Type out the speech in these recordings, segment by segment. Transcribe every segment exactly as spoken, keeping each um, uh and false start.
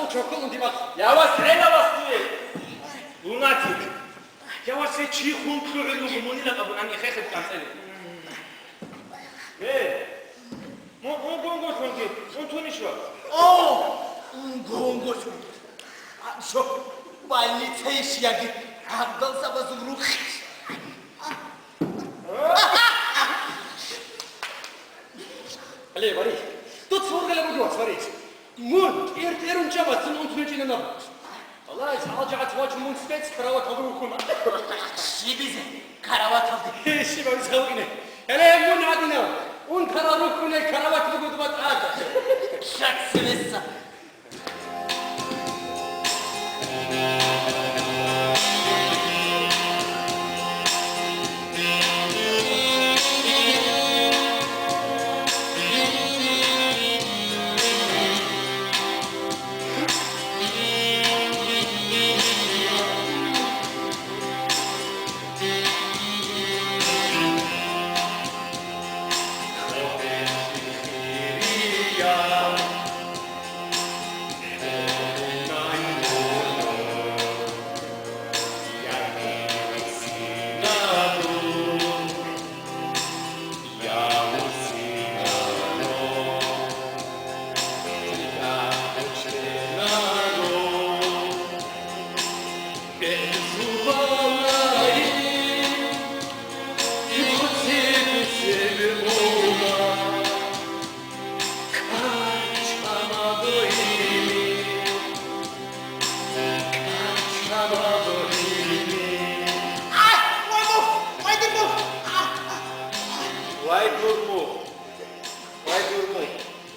Чоколун димах. Я вас, гӀела вас дуе. Лунатик. Я вас, э, чи хун кьугӀел руго, мунила абун ани хехеб канцӀели. Э, мо-, мо-, гонго хунги, унтунищ ва? О, гонго хунги. А, шо, больницаищ яги, гӀагъдалзабазул рухӀищ. Але, вари. Тут сургала бугевас, вари. Мун, тӀер-тӀерун чабацин унтун чӀинанаб. Аллагь, гьал жагӀат вачун мун спец караваталда вукӀуна. Щибизе караваталде? Щибабиз халкъине. Гьале мун гьадинав, унтарал рукӀуне карават буго дуба тӀад. Шаксивесса. Вай, дур мугъ! Вай, дур мугъ!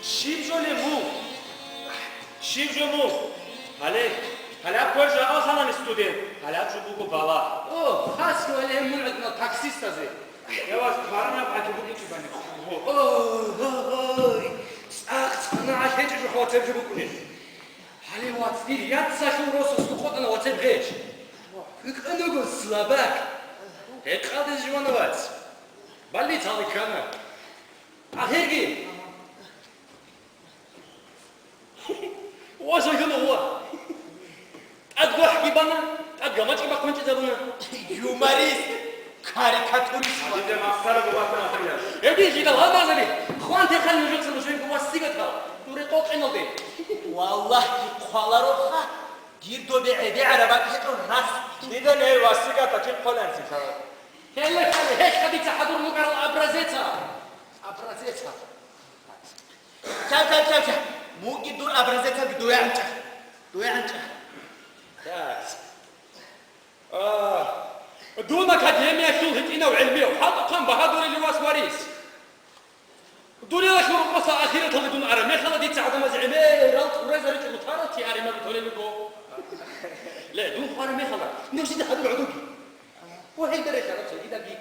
Щиб жо мугъ? Щиб жо мугъ? Гьале, гьалаб квер жагъал санани студент, гьалаб жо буго бала. О, хасго гьале мун гӀадинал таксистазе. Я вас кваранаб гӀаги букӀинчӀебани. О, о, ой, цӀакъ цӀана гӀалъечӀеб жо вацеб жо букӀунеб. Гьале, вац, дир яцалъул росас къотӀана вацеб гъеч. ВикӀанаго слабак. Гьекъалде живана вац. Больницалде ккана. Ахирги. Ва жагьила гъуа. ТӀад гохӀги бана, тӀад гамачӀ бахъунчӀизабуна. Юморист, карикатурист. Гьадинаб масхара бугатана ахирияс. Эбин жидал гьабазари, хъван техъал нужеца нужеего васигатал, дуре къокъиналде. Валлагьи, хъвалароха, дир добе гӀедегӀараб бакӀ гьечӀо рас. Дида не васигата кин хъваланцин хабар. Гьеле хъали, гьелъа дица хӀадур мукӀарал образеца. Образеца. Чав, чав, чав, чав. Муги дур образецалги дуе гӀанчӀа. Дуе гӀанчӀа. Так. А, дун академиялъул гьитӀинав гӀелмияв хӀалтӀухъан багьадурилив вас варис? Дунялалъул рокъоса ахираталде дун араб мехалда дица гӀадамазе гӀемерал тӀурезаричӀого тарал тиаримаби толеб буго. Ле, дун хвараб мехалда, нуж дида хӀадур гӀодоги. О, гьелда рехараб цогидаги.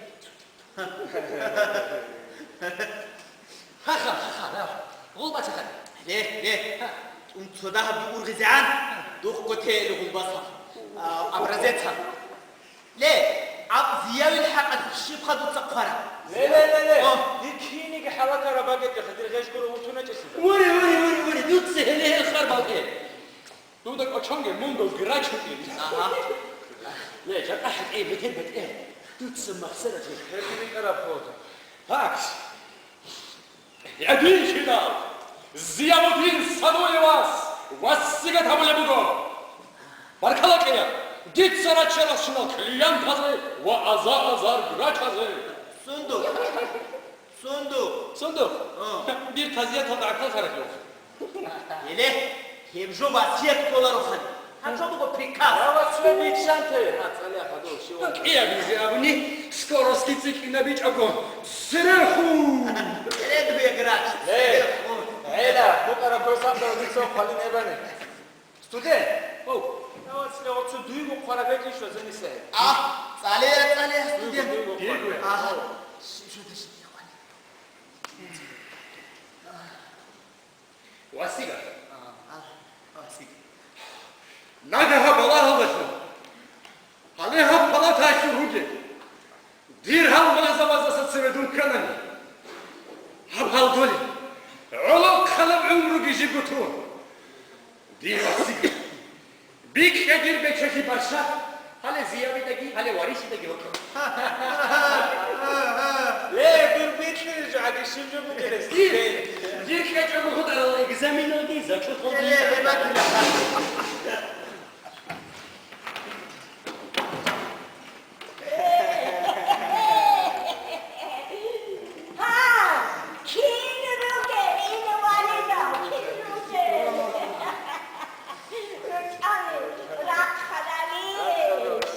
Ха-ха, ха-ха, гъулбаца хали. Ле, ле. Ха. Тун цо дагьабги ургъизегӀан, духъго тейила гъулбаса. А, образеца. Ле, аб Зиявил хӀакъалъулъ щибха дуца хъвараб? Ле, ле, ле, ле. О. Дир киниги хӀалатараб багӀиха, дир гъеж гуро вутуначӀелъидал. Вари, вари, вари, вари, дуца гьеле гьел хъарбалъе. Дуда кӀочонге мунго грач вукӀин. Ага. Ле, жакъа хӀетӀе, бетер бетӀе. Дуца махсаразе. Гьебги бикӀараб хъуд. Пакс. Гьединлъидал Зиявудин Садуевас васигат гьабулеб буго. Баркала кьея, дица раччарасщинал клиентазе ва аза-азар грачазе. Сундук. Сундук. Сундук? А. Дир тазияталда гӀахьал харахъ. Гьеле, гьеб жо васият кколароха. Гьаб жо буго приказ. Я вас, цо биччанте. А, цӀалия хадур, щиван. КӀиабизе абуни, скорости цӀикӀкӀинабичӀого, сверху! Перед веграч, Ле, сверху. ГӀела, букӀараб квесаб дордицо хъвалин эбани. Студент! О! Давай, цӀале, оцо дуйго хъвараб гьечӀищ ва зениса. А, цӀале, цӀале, студент. Дуйго, дуйго хъвараб. Ага. Ши-, шо даши, хвали. Васига. А, а, васига. Нагагьа балагьалдалъун. Гьале гьаб палатаялъур ругел. Дир гьал маза-мазаса цеве дун кканани, гьаб гьалдолеб, гӀолохъанаб гӀумруги жибго тун, Дир васиги. БикӀа дир бечелъи барщад, гьале Зиябидаги, гьале Варисидаги вокьо. Ле, дур бикьине жо, аги щиб жо букӀинес? Дир, дир кьечӀого гьударал экзаменалги зачеталги. Ле, ле, ле, ле. Гьа, кин ругел, инвалидал, кин ругел? РучӀали рахъаралищ?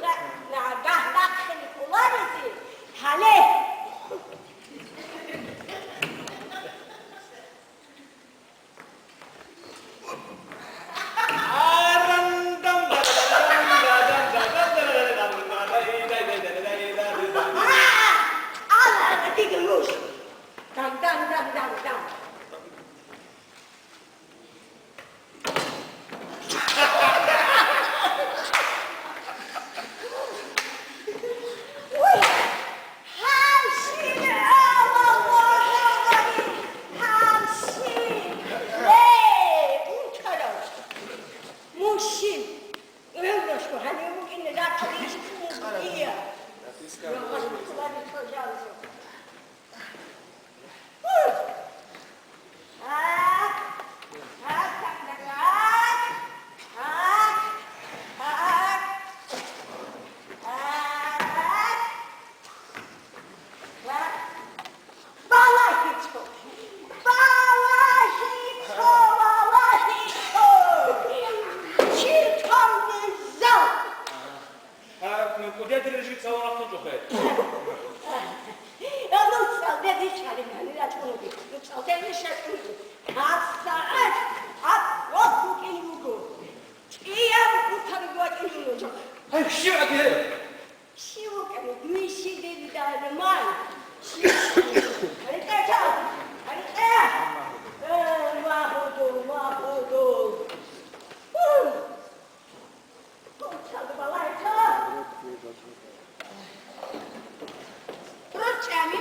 Ра-, нагагь рахъине кӀоларизе гьале. Мужчин, гӀумруялъго гьанив вукӀине рахъалищ? БалагьичӀо! БалагьичӀо! БалагьичӀо! Чи тонизал! А, ну, кудетри жица варахтун чӀухъе. А, ну, цӀалде дишарин, гьанира чӀунуги. Ну, цӀалде дишарин. Гьаб сагӀат, гьаб рохь букӀин буго. КӀияб утарги вачӀин нуж. Гьай, щив гьаги гьеб? Щив вукӀани, дуе щиб дедида гьабиман? Щив вукӀани? ГьарикӀе, чал! ГьарикӀе! Э, вагьуду, вагьуду! Гьу! Гьу, чалги балагье, чал! Рорчами!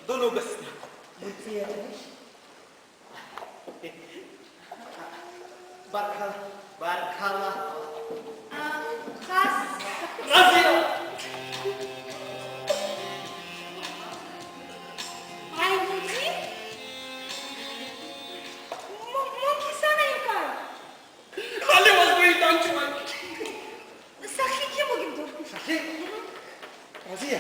Дун вугас. Баркала, баркала. А, хас. Разия! Гьай, мужик! М-, мун кисана йикӀан? Гьале ваз дуе данчӀвай. Сахлъи кин бугеб дур? Сахлъи? Разия,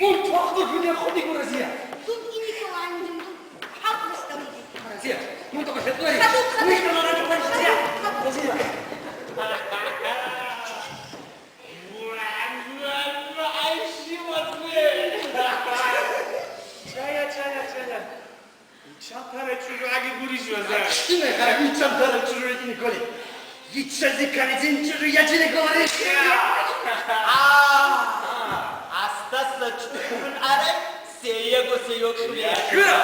мун твахлур дуде хъуди гур, Разия. Дун ине кколаан дун, дун хӀакъ бустамиги. Разия, мун тӀокӀ хӀетӀлари. Хадуб, хадуб. Мун тӀокӀ хӀетӀлари, Разия. Хадуб. Разия. Чая, чая, чая. Иччан тарай чӀужугӀаги гурищ, ваза? Аччина гьараб иччан тарай чӀужугӀи кколин. Иччазе кканизин чӀужу ячине кколарищ. А, астаса чӀужугӀун арай, сеего сеёкьулия. Гура!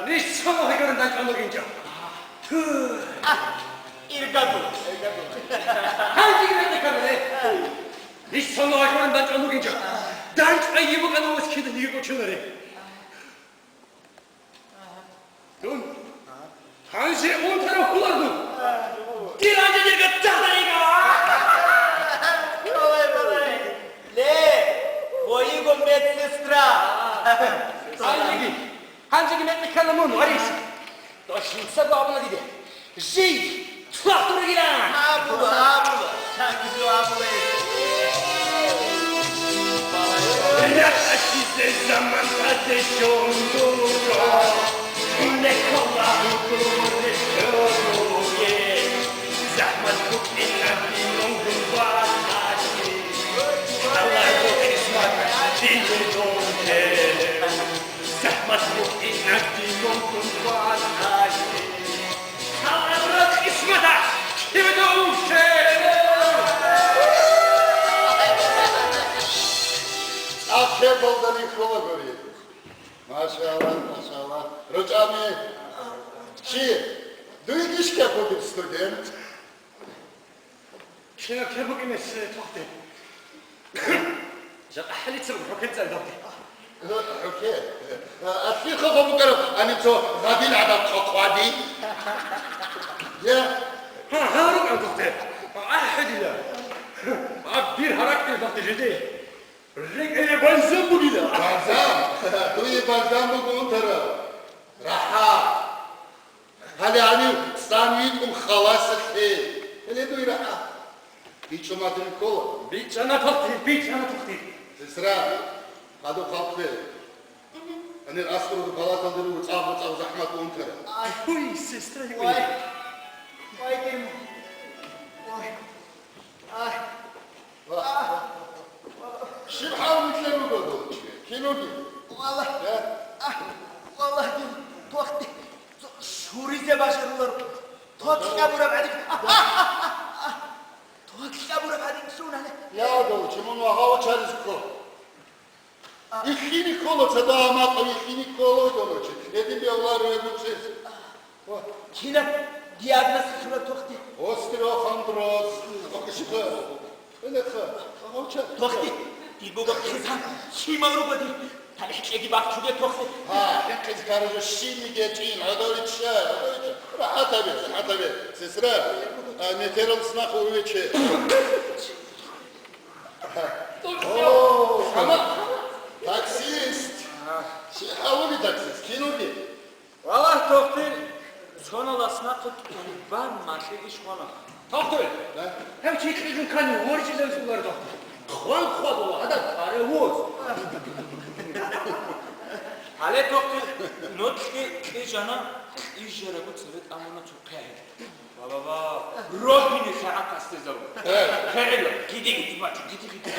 Ниж цо мугьи гурун дачӀун бугинчӀо. Ту! А, иргаду. Гьанжеги мекъи ккануре. Ниж цо мугьи гурун дачӀун бугинчӀо. ДанчӀвай йибукъана ва скида йибучуларе. Дун. Гьанже унтарав хулар дун. Дир гьанже дирга цадайга. Ле, воиго медсестра. Гьанжеги, гьанжеги мекъи ккана мун, Варис. Дошинцаго абуна диде. Жий! Цо ахтурагила! Абула, абула! Чагизу абула! Рахасизе заман таде чондуро, лекола гуре чоруе, захмат букина димон гумбатаки, халаро кисмат димон гумбатаки. Захмат букӀинаб дигун тункъван гьари. Гьалабра кьисматалъ киве дов чӀела. Ахиралда рихьула гури. Машалла, машалла. РучӀами. Чи? Дуйгищ кепогиб студент? Кинаб кеб букӀинес, э, тохти. Жакъа хӀалица буго, хӀукем цӀалдалде. Э, хӀуке. Э, алъихъа гъо букӀараб, гьаниб цо гъадил гӀадаб цо хъвади. Я? Гьа, гьа, рукӀан, тохти. АхӀи дила. Аб дир характер, тохти, жеде. РекӀее бальзам бугила. Бальзам? Дуе бальзам буго унтараб. РахӀа. Гьале гьанив цӀан витӀун халасалъе. Гьеле дуй рахӀа. БичӀчӀо матури ккола. БичӀчӀана, тохти, бичӀчӀана, тохти. Сестра, гьадуб халкъе. Гьанир аскӀоруда палаталда руго, цӀакъ-цӀакъ захӀмат унтара. Ай, хуй, сестра, хуй. Вай. Вай, дирму. Вай. Ай. Щиб хӀал нилъер руго, долчи? Киноги? Валлагь. Я? А, валлагь, дир тохти. Цо шуризе бажарулар. Токьа бураб гӀадин. Токьа бураб гӀадин лъугьуна. Я, долчи, мун вагьав чаризго. Илъини ккола, цадагьа макъав илъини ккола, долчи. Гьедин бегьларо гьеб гьучӀес. Кинаб диагноз лъугьуна, тохти? Остеохондроз. Тохти, дир буго хъизан, щибал руго дир? Гьале хӀинкъиги бахчуге, тохти. Гьа, хӀинкъизе каражо щибниги гьечӀин, гӀодовичча, гӀодовичча. РахӀат гьабе, рахӀат гьабе, сестра. А, метерал снаху увече. О, таксист. Щи гьавули таксист? Кинуги? Валлагь, тохти, цоналас нахъе тӀубан малъи иш хвана. Тохти! Да? Гьев чи кьижун ккани ворчӀизавис улар, тохти. Хван хвадула гьадаб паровоз. Гьале, тохти, нуцӀги кьижана, кьижарабу цебе тӀамуна цохъе гьел. Ва-ва-ва, рогьине сагӀат гьасдезабу. Э. ХӀегӀила, гиди-гиди бачӀу, гиди-гиди.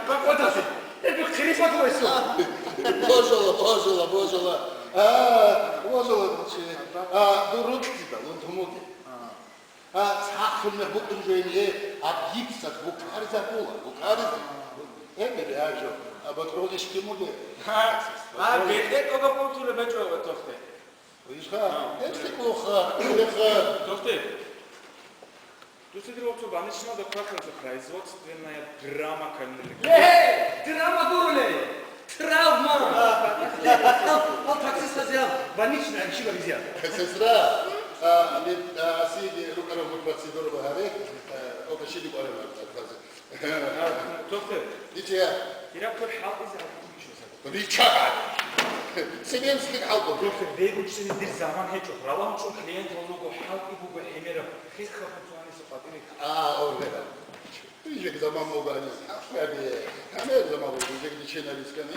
Бакъватасе, эбу хирисмат вайсу. Божала, божала, божала. А, божала, чи. А, ду рукьдида, лун тумуги. А, цахун мех букӀун жойни, э, аб гипсат, букарза була, букарза. Э, бери, а, жо. А, батрулиш кимуги? А, а, бетӀе тога бутула бачӀо, тохте. Ишха, гьеб лъикӀ вуха, лъикӀ вуха. Тохте. Дуца дир вацал банична доктор калча производственная драма калнилик. Э, драма гуруле! Травма! Ал таксистазиан баничная ишибаризиан. Сестра, а, ми, а, сиги рукаров процедура багаре, а, ока шиди кварема. Тохте. Дичия. Директор хӀалтӀизе гьаб. Ричагъ! Цебенцлъи хӀалтӀу. Доктор, бегучӀин дир заман гьечӀо. Ралам чӀун клиент гьалуго, хӀалтӀи буго гӀемераб. Хирха хутуаниса къватӀире. А, ордера. Жег заман буго гьаниб. Яби, гьаниб заман буго, жег дичина рискан.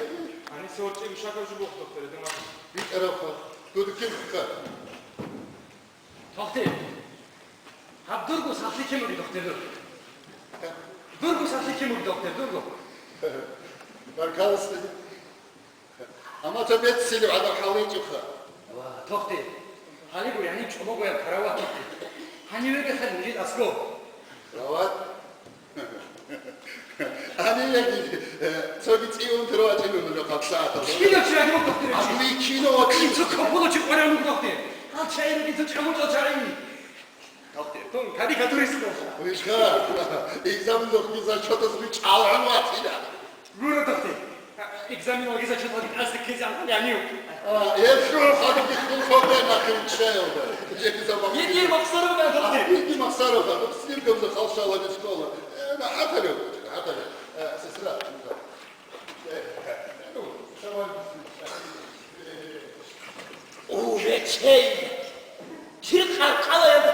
Гьаниса орчӀи гушагав жо буго, доктор, дама. ВитӀаравха. Дуду кин хъа. Тохти. Гьаб дурго сахлъи кимуги, доктор, дур. Дурго сахлъи кимуги, доктор, дурго. Баркалла. Амма цо беццилев гӀадаб хӀаличӀухъа. Ва, тохти. Гьалибу, яни чӀобогояб карават, тохти. Гьанивеги хъали нужид аскӀоб. Карават? Гьанивеги, э, цоги цӀиун тӀура вачӀинун жо хъабсагӀаталда. Кино чи рагьун, тохти, речи? Абули кино вачӀин. Цо капула чи къваригӀун, тохти. Гьал чагӀи ругин, цо чӀамучӀал чагӀи. Тохти, тун карикатурист вуго. Вишха, экзамен вахтизе зачетаз ви чӀалгӀун ватила. Гуро, тохти. Экзамен вахтизе зачет ватила, асе ккезе амхъан янив. А, эфшо хадуги хун ходе нахил чел. Жеги заман. Еги махсаров да, тохти. Еги махсаров да, снимка за халшала не школа. Э, на хаталю, хаталю. Э, сестра. Увечей! Кир къаркъалаялда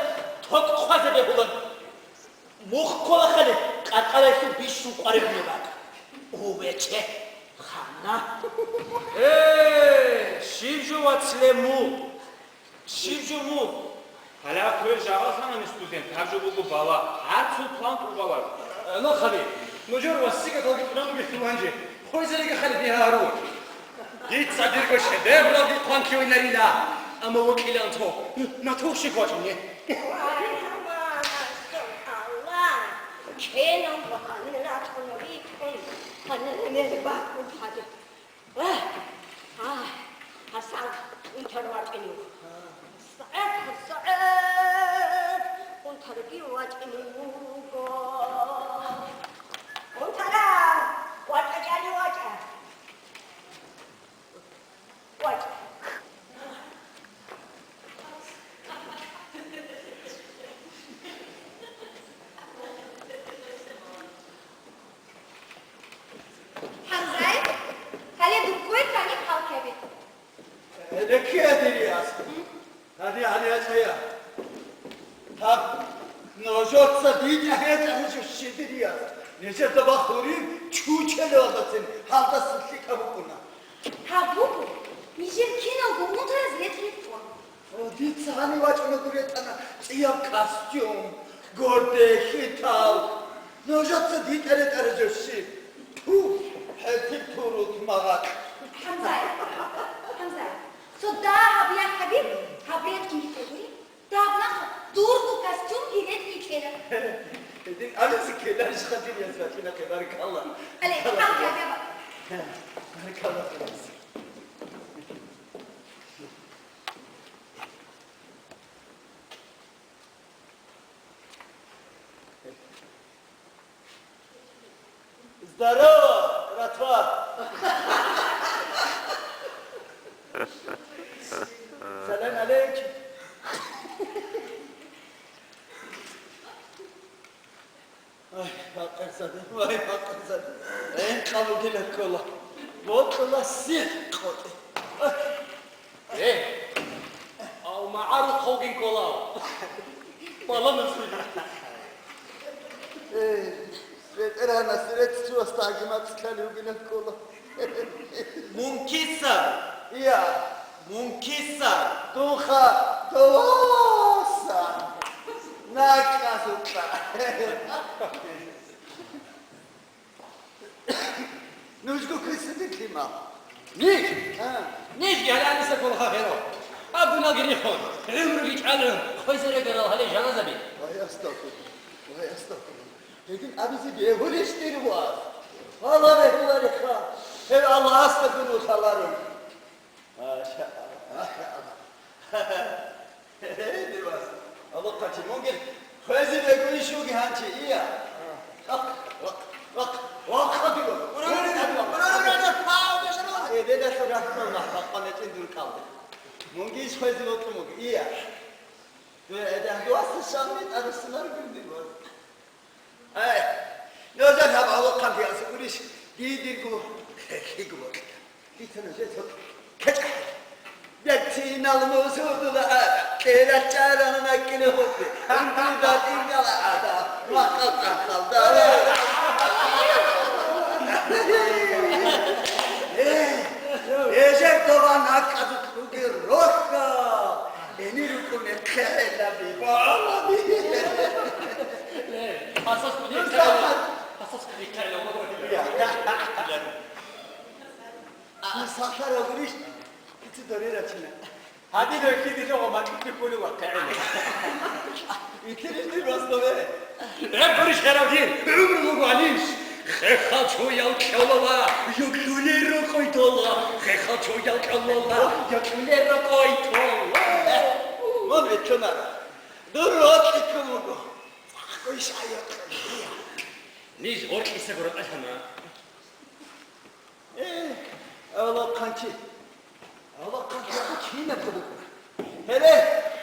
бакӀ хъвазе бегьулан. Мухь ккола хали къаркъалаялъул бищун къваригӀунеб бакӀ. Увече, ханна. Э, щиб жо, вацлъе, мугь? Щиб жо мугь? Гьале квер жагъалъана студент, гьаб жо буго бала. Гьар цо план тӀубалар. Э, нахъаби, нужер васигаталги тӀунан бугелъул гьанже хвезариги хали бигьа гьару. Дица дирго шедевралги хъван кивинарила, амма вокьилан цо натурщик вачӀуне. Вай, Аллагь, кинав ва гьанир рачӀуна рикӀкӀун, гьанир мер бакӀун хадуб. Ва, а, гьасал унтар вачӀине вуго. СагӀат, сагӀат унтарги вачӀине вуго. Унтара, вачӀа, чӀали вачӀа. ВачӀа. ХӀамзаев, гьале дуркуе цани хъалкьаби. Рекке, Адириас. Гьади, гьади, гьачӀая. Гьаб, нужеца дитӀа гьечӀо гьечӀо щиб, Адириас. Нижеда бахурин чучелалдацин гьалдаса лъикӀаб букӀуна. Гьаб буго, нижер киналго унтараз ретӀ-ретӀ ккола. О, дица гьанив вачӀунаго ретӀана цӀияб костюм, горде хьитал. Нужеца дитӀа ретӀараб жо щиб? Ту, хӀетиб турут магъат. ХӀамзаев, ХӀамзаев, цо дагьаб яхӀ гьабе, гьаб ретӀ кин кколури, дагьаб нахъа дурго костюмги ретӀ кьела. Гьедин абизе ккеларищха, дир яз бакӀина, баркалла. Гьале, хъалкьаби, аба. Баркалла, дир яз. Здорово, братва! Салам алейкум! Ай, бакъерсаде, вай, бакъерсаде. Гьенкъа бугила ккола. Бокьула сихӀ къотӀи. Ай. Э, ав магӀарухъавгин ккола. Баламусули. Э, БетӀергьанас рецц чугьасда гьагимаб цӀикӀкӀалев вугилан ккола. Мун киса? Ия. Мун киса? Дунха доваса. НакӀкӀазукьа. Нужго киса, дир лъимал? Ниж? А. Нижги гьале гьаниса ккола херав. Абуналги рихун, гӀумруги чӀалун, хвезаригарал гьале жаназаби. Вай, астагъфируллагь. Вай, астагъфируллагь. Гьедин абизе бегьулищ, дир вац? Гьале бегьулариха. Гьев Аллагьасда гуро лъаларун. Маша Аллагь, маша Аллагь. Гье, дир вац. Аллагь, хъанчи, мунги хвезе бегунищ вуги гьанчи, ия. Вах, вах, вах, вах, хадуга. Ура, ура, ура, ура, ура, ура, ура, ура. Эбелалъул рахмал махтакъа мечӀин дур кӀалде. Мунги иш хвезе бокьун вуги, ия. Дуе эдехъ дугьасда шагьри тӀадасуларгун, дир вац. Ай, нужер гьаб гӀолохъанлъи асукӀурищ, дидирго хӀехьиго бокьа. Дица нужер цо кечӀ. Берцинал мусудула ада, кьерачӀарана накӀкӀине хутӀи, ундуда тӀинкӀала ада, макъал къахъалда. Э, эжер дова накӀкӀазулъ ругел рохьа. Гьенир рукӀуна хъегӀелаби, багьалаби. Э, асас куди ккела? Асас куди ккела? Я. Асалъа рагурищ? Кици дорера чина. Гьади дойхъиги жо ва макьилъи кколев ва хъегӀел. Итирищ дир васнове? Э, гурищ херав дир, гӀумру лугьанищ? Хехалчоял кьолала, юкьулел рокъой тола, хехалчоял кьолала, юкьулел рокъой тола. Мун виччунара. Дур рокьи ккун вуго. ЦӀакъго иш гӀайо кьун. Ниж гъоркьиса гуро кьалъана. Э, алохъанчи. Алохъанчи, кинаб хъубукъуна. Гьеле,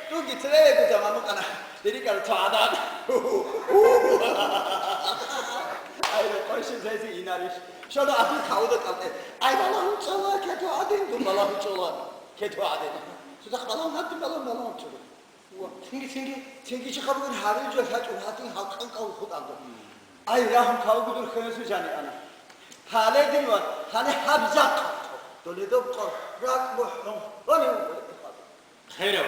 тӀуги цевего заман букӀана. Дирикъара цо гӀадан. Ай, рокъой щиб зайзи инарищ. Щола абу хавуда кӀалте. Ай, балагьун чӀола, кето гӀадин, дун балагьун чӀола. Кето гӀадин. Цо дах балагьун гьадин, балагьун, балагьун чӀола. Цинги, цинги, цинги чи хабурин гьарил жо лъачӀун гьатин гьалкъан кӀал хутӀалда. Ай, рагьун тавгудур хенасу жани ана. Гьале дин ва гьале гьаб жакъа. Доле доб къо, ракӀ бухӀун, гьоли угъули хаб. Херав.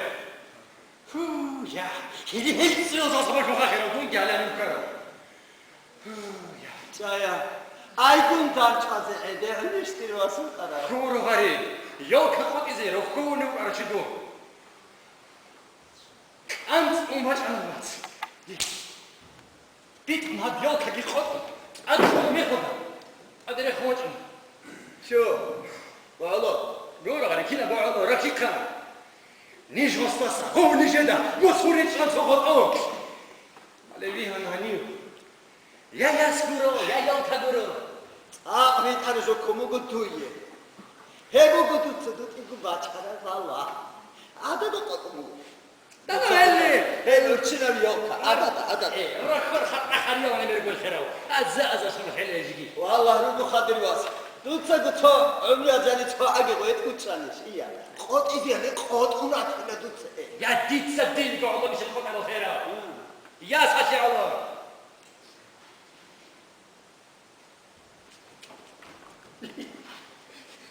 Ху, я, хири хилцил зо сама жуха херав, дун гьале нукарав. Ху, я. ЧӀая, айгун дарчӀвазе гӀедегӀунищ дир васул къарар? Хуру гьари, ёлка къотӀизе рохьулев арчидун. КӀанцӀун бачӀана вац. ДитӀ гьаб ёлкаги къотӀун, тӀад мехалда, тӀаде рехун вачӀана. Чо, багьало, гуро гьарикина багьало, ракикана. Ниж гъостаса, гъов нижеда, гъос гьуричӀан цо гъотӀо. Мале вигьан гьанив. Я яс гуро, я ёлка гуро. ЦӀакъ ритӀараб жо кумуго дуе. Гьеб буго дуца дутӀиго бачараб вала. ГӀадада къотӀун буго. Дана гьелли! Гьеб урчинаб ёлка. ГӀадада, гӀадада. Э, рахъор хатӀа харияв гьаниб бергол херав. Аза-аза шун хӀел эжги. Валлагь, руго хадур вас. Дуцаго цо гӀумру азани цо аги гъветӀ гучӀанищ, ия. КъотӀизе гьаниб къотӀун ратила дуца, э. Я дица динго гӀоло мишел къотӀарал херав. М. Я сахи гӀоло.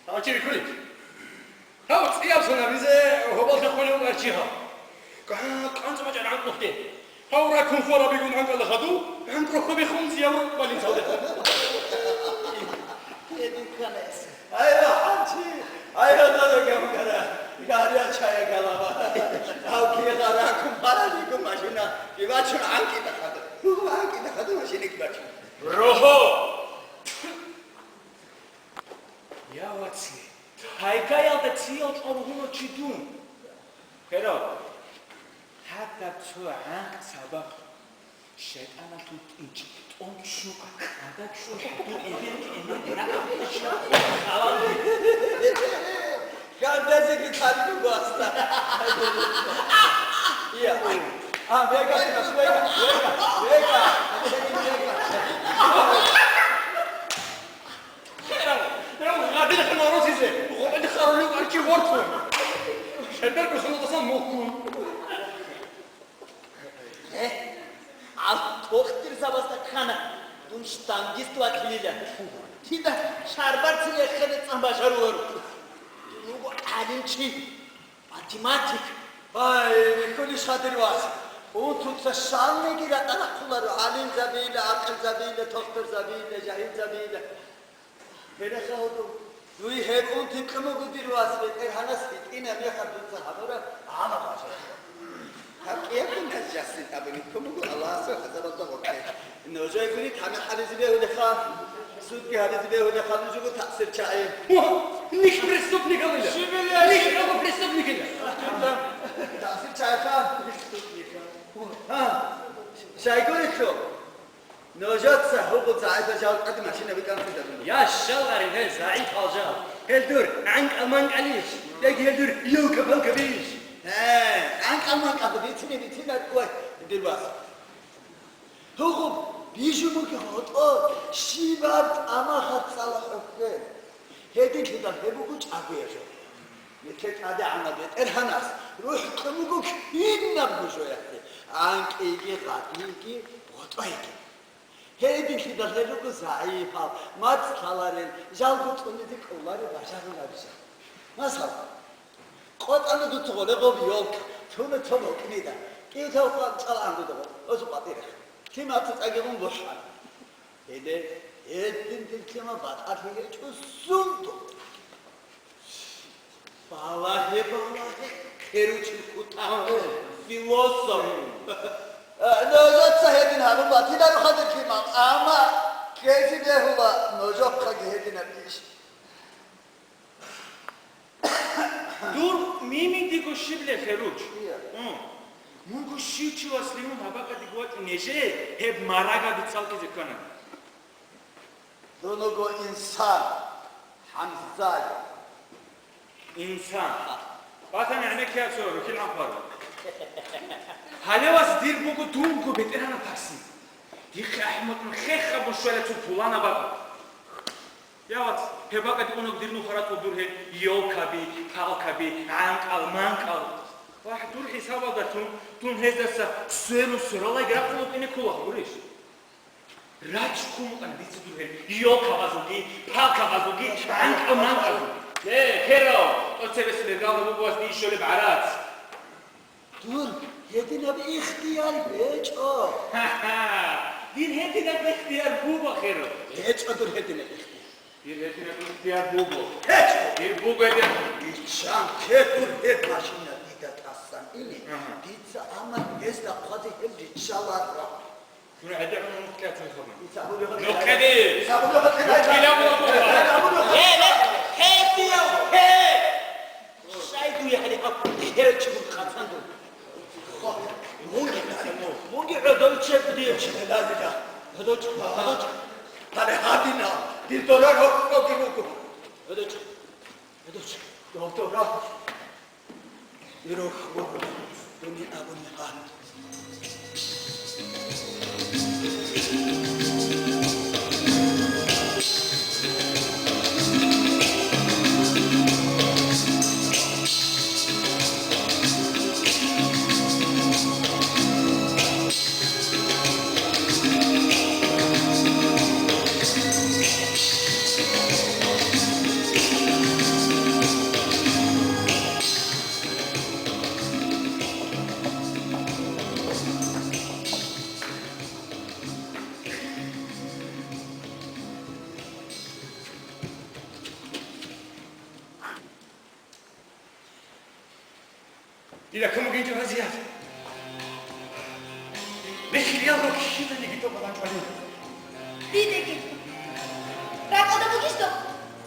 Гьав чи рихьулищ? Гьав цӀияб санабизе гьоболлъа хъулев арчи гьав. Га-, къанцӀ бачӀа рагӀан къухӀде. Гьав ракун хварабигун гӀанкӀалда хадув, гӀанкӀ рохьобехун зияв рукъ балин цалдехъ. Эдин ккана эс. Ай, рахӀанчи! Ай, гьадала гамгара! Гаря чая галава! Гьав кигъа ракун хварабигун машина кибачун гӀанкӀида хадув. ГӀанкӀида хадув машина кибачун. Рогьо! Я ваци, тайгаялда циял чӀвар вугьуна чи дун. Херав, гьадаб цо гӀанкӀ сабаб, шайтӀаналъул тӀинчӀ, тӀончӀ щукъа, кьада чӀухӀ, дур эбел кӀене ракӀ. Гандезеги цадиб буго аста. Я. А, вега, вега, вега, вега, вега. Гъадин ханаросизе, гъодин харулев арки вортун. Шайдар кусун утасан мухкун. Э, ал тохтир завазда кана, дун штангист вакилила. Кида шарбар циле хеде цамба шарулар. Дун уго гӀалимчи, математик. Ай, михьулищ хадир вас. Унтуца шалниги ратӀа рахъуларо, гӀалимзабила, гӀакъилзабила, тохтурзабила, жагьилзабила. Гьереха гьудул, дуй гьеб унти кьумуго дир вас, БетӀергьанас гьитӀина мехалъ дуца гьабураб гӀамал бачӀа. Гьаб кӀиябго нажасин абуни кумуго Аллагьасул гӀазабалда гъоркье. Нужеегуни тамихӀ гьабизе бегьулеха, судги гьабизе бегьулеха, нужего такъсир чагӀи. О, ниж преступник абила. Щибила, ниж щибила. Абу преступникила. Такъсир чагӀиха. Преступника. Гьа, щайгурелъул. Нужеца гьугъу загӀипал жал тӀаде машина бикӀанцӀидабуна. Я, щал гьари, гьел загӀипал жал. Гьел дур гӀанкӀал-манкӀалищ? Яги гьел дур ёлка-панкабищ? Гье, гӀанкӀал-манкӀалда бицине бицина, ой, дир вас. Гьугъу бижимуги гьотӀо, щибаб тӀама хаццала хӀухье. Гьединлъидал гьеб буго чӀагояб жо. Нилъер ТӀадегӀанав БетӀергьанас рухӀ кьун буго кинабго жоялъе, анкьиги, гъадиги, гъотӀойги. Гьединлъидал гьел руго загӀипал, мацӀ лъаларел, жалго цӀунизе кӀоларел бажаруларел жал. Масала, къотӀана дуца гъоле гъоб ёлка, туна цо бокӀнида, кӀивтав къванчӀал ангуда гъоб, осу къватӀире. Лъимал цӀацӀагигъун бухӀана. Гьеле, гьедин дир лъимал батӀалъи гьечӀо сундул. Балагье, балагье, херучил кутӀа, философ. Э, нужеца гьедин гьабун батиларо хадур лъимал, амма ккезе бегьула нужехъаги гьединаб иш. Дур мими диго щиб ле, херуч? Ия. М. Мунго щив чи васлимун гьабакъа диго вачӀун нежее гьеб марагаби цалкизе ккана. Дун вуго инсан, ХӀамзаев. Инсан. Батани гӀенеккеяцо рухӀин гӀахъвар. Гьале вас дир буго дунго БетӀергьанаб тарси. Дихъе ахӀмакьун хеха бушварацо пулана бакӀа. Я вац, гьеб бакӀа дигӀунаб дир нуха рацӀул дур гьеб ёлкаби, палкаби, гӀанкӀал-манкӀал. Дур хӀисабалда тун, дун гьездаса сверун-свералайги рахъун вукӀине ккола гьабурищ? Рачккун вукӀана дица дур гьел ёлкабазулги, палкабазулги, анкӀа-манкӀазулги. Э, Керо, тӀоцебесеб иргалда буго вас дие щолеб гӀарац. Дур гьединаб ихтияр гьечӀо. Ха-ха! Дир гьединаб ихтияр буго, Керо. ГьечӀо дур гьединаб ихтияр. Дир гьединаб ихтияр буго. ГьечӀо! Дир буго гьедин. Иччанке дур гьеб машина дида тӀасан ине, Ага. дица амма гьезда хъвазе гьеб риччаларо. Дур гьедин нухъе ацун хабар. Дица абулеб гьеб Нухъе ди! Дица абулеб гьеб Нухъе ди абулеб гьеб! Гьеб! Гьеб! Гьеб! Щай дуе гьале гьаб гьерачи буго хъацан дун? Мунги, мунги гӀодов чеб дие чи гьелалила. ГӀодов чеб, гӀодов чеб. Гьале гьадина, дир дора рокъоги буго. ГӀодов чеб, гӀодов чеб. Дов дора. Ирох вуго, дуни абуни гьан. Дида кумугинчӀо разият. Михьилиял рокьида диги тӀокӀалъанчӀвалин. Дидеги. Ракъалда бугищ доб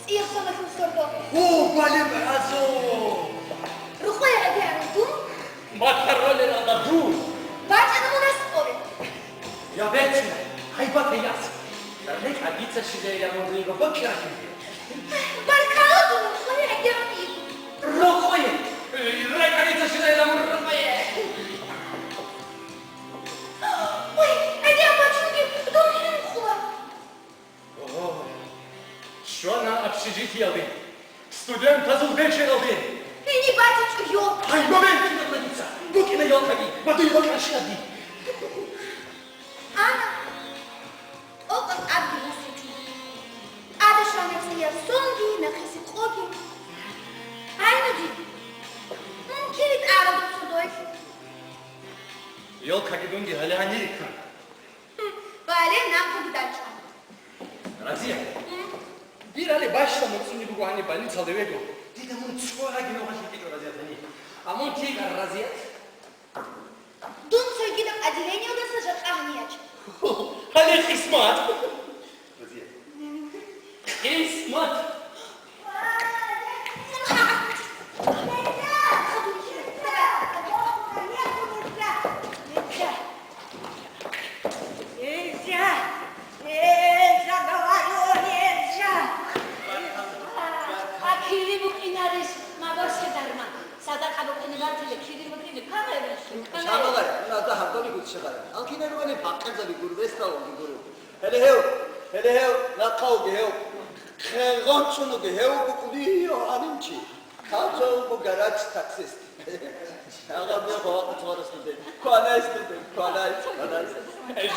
цӀиясалалъул сордо? О, балеб гӀазаб! Рукъое гӀедегӀан дун. Батарролел ада дун. БачӀана мун аскӀове. Я бецина, гьайбат яс. РекӀа дица щвезейилан мун руго бокьарахъизе. Баркала дун, рукъое гӀедегӀан иб. Рукъое! РекӀа дица щвезейилан мун рукъое. Ой, гӀедегӀан бачунги дун хӀинкъула. Ого! Щвана общежитиялде, студентазул бечералде. Гьениб батичӀо ёлка. Гьай, момент кида дица. БукӀина ёлкаги, ва дуй бокьарщинабги. Ана, тӀокӀаб тӀадги бусичӀо. ТӀаде щвана цӀияр сонги, нахъисеб къоги. Гьайнуди, мун кири тӀараб цо дойлъ. Ёлкаги дунги гьале гьанирихъан. Бале, нахъеги дачӀун. Разия, дир гьале бащдаб муцӀцӀуни буго гьаниб больницалда вего. Дида мун цо гьаги ногъалъ гьикъичӀо, Разия, гьаниб. А мун кигар, Разия? Дун цогидаб отделениялдаса жакъа гьанияч. Гьале хисмат. Разия. Хисмат. Нельзя! Нельзя, говорю, нельзя! А кири букӀинарищ, мабурщи дарман. Садакъа букӀине батила, кири букӀине, камай руши, камай. Шамалай, мун азда гьардолигу чегъая. Алкинер вани бакъезаби гур, весталги гур. Гьеле гьев, гьеле гьев, нахъавги гьев, хъегъончӀунуги гьев букӀулио гьанинчи. Хъанчавго гараж таксист. Гьагъаб мехо вакъа цварасда дей. Кванай студент, кванай, кванай.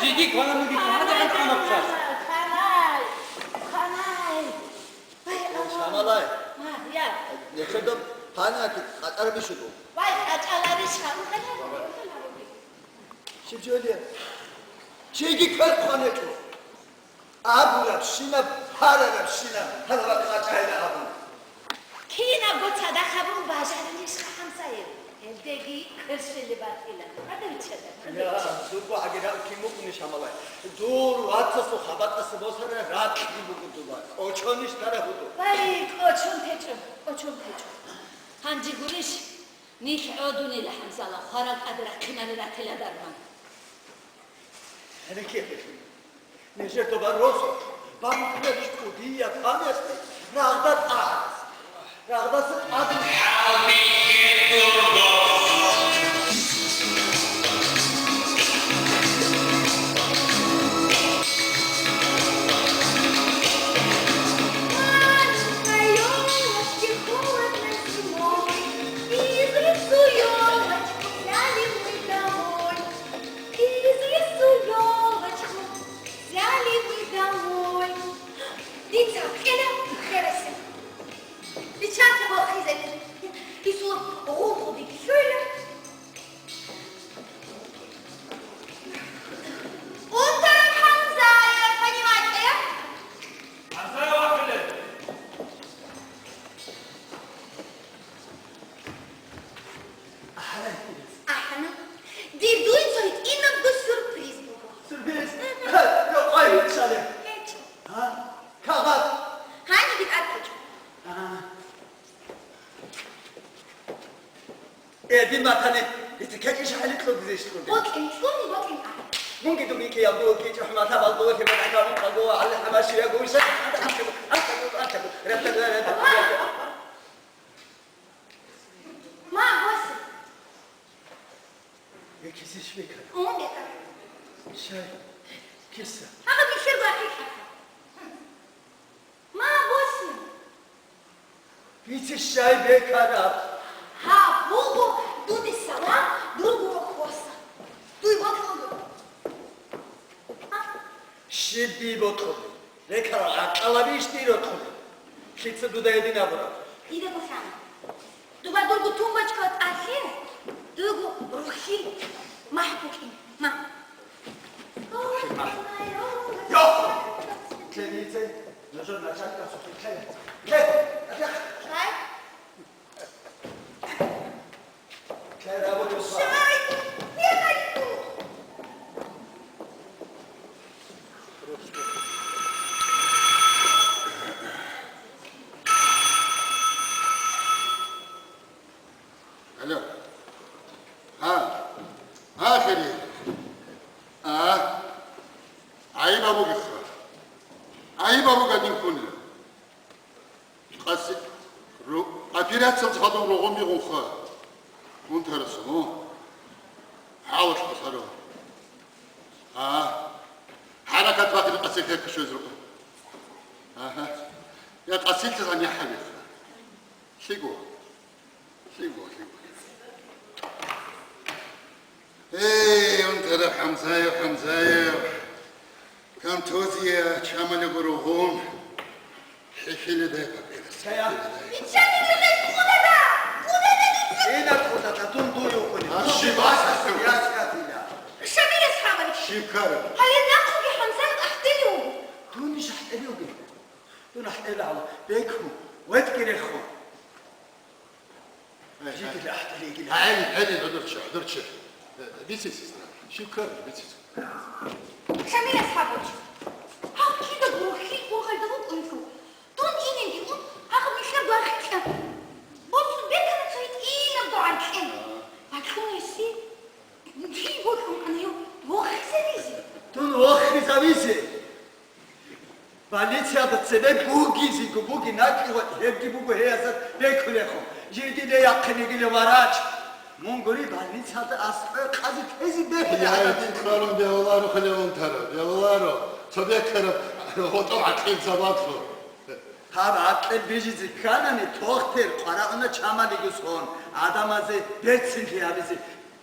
Жиги квана муги квана квана квана. Кванай, кванай. Ай, Аллагь. Шамалай. А, я. Нечедо панаки къатар бишуду. Вай, къачалариш хавухана. Шибжолия. Чиги квер кванечо. Абурабщинаб, гьарарабщинаб, гьалаб къачагӀила абун. Кинабго цадахъ абун бажарилищха, хӀамсаев? Гьелдеги кверщели батила. Гьадав чедаб, гьадав чедаб. Я, дурго гӀагирав кин вукӀунищ гьамалай? Дур вацасул хабатӀаса босара ракьги буго дуба. КӀочонищ дара гьудул? Вай, кӀочон течӀо, кӀочон течӀо. Гьанже гурищ, нилъ гӀодунила хӀамсала, хварал тӀаде рахъинали ратила дарман. Гьенекке, нижер доба росо, бамбулеб кӀудияб памясде, рагъда тӀагӀарас, рагъдаса тӀадин. Маленькая ёлочка, холодно зимой, из лесу ёлочка. Э, дин батани, дица кечӀищ гьаликьун дизищ кьурде? Бокьин, кьурни бокьин а. Мунги дуги киябго кичӀ хӀуматабал дулахи батӀакабун хъаго, гьалли хӀамашиягу виса, артагу, артагу, артагу, артагу. Ма, гьосе. Э, кисищ бекара? О, бекара. Щай, киса? Гьагъа бихьер бахъи хӀаха. Ма, босин! Бице щай бекараб? Гьаб буго дуде салам, дур гурохь хоса. Дуй бокьун буго. А? Щиб дий бокьун? Бекараб, гӀакъалабищ дир рокьун? Лъица дуда гьедин абураб? Дида гусан. Дуба дурго тумбочка тӀалъе, дуйго рухьил махӀ букӀин. Ма. Рухьил махӀ. Йо! Клянитесь, нужен начальник осуществляет. Клянитесь! Шай? Клянитесь! Шай! Бегай! Алло. А. А, хири. А. Айба бугеха. Айба буга дин куни. Къаси-, ру-, операциялъ хадуб ругъун бигъунха. Унтарасун, у. ХӀалалъ хъусаро. А. ХӀаракат бахъин къасихъе кушез рукъу. Аха. Я къасихъе гъани хӀалихъа. Лъиго. Лъиго, лъиго. Эй, унтараб ХӀамзаев, ХӀамзаев. Кантузия, чамалиго ругъун. ХӀихьилидай папирос. Чая. Иччани гьеб кӀудада! КӀудада дица! Ина кӀудада, дун дуе ухъуни. А, щиб ас-, ас-, яс катила. Шамил асхӀабович. Щиб ккараб? Гьале нахъеги ХӀамзаев ахӀдели вуго. Дун иш ахӀдели вугеб? Дун ахӀдели гьала. Бекун, вецӀги рехун. Жигила ахӀдали йигила. ГӀели, гӀели, гӀодор чи, гӀодор чи. Бициз, сестра. Щиб ккараб, бициз. Шамил асхӀабович, гьав кидаго рухьил къургъалда вукӀунелъул, дун инеги ун, гьагъаб нилъер дугӀа хикьа. Босун бекана цо гьитӀинаб дугӀа кье. Бакьун гьесие, дие бокьун кӀана гьев вохизавизе. Дун вохизавизе? Больницаялда цебе бугизего буги накӀкӀи ва гьебги буго гьеясда бекулехъо. Жиндие яхъинегила врач. Мун гури больницаялда аскӀове къазе тезе бегьулеб гӀадамил. Цукъарун бегьуларо хъулев унтарав, бегьуларо. Цо бекараб гъотӀо гӀакълил сабаблъун. Гьаб гӀакълил бижизе кканани, тохтер къварагӀуна чамалиго сон, гӀадамазе берцинлъи гьабизе.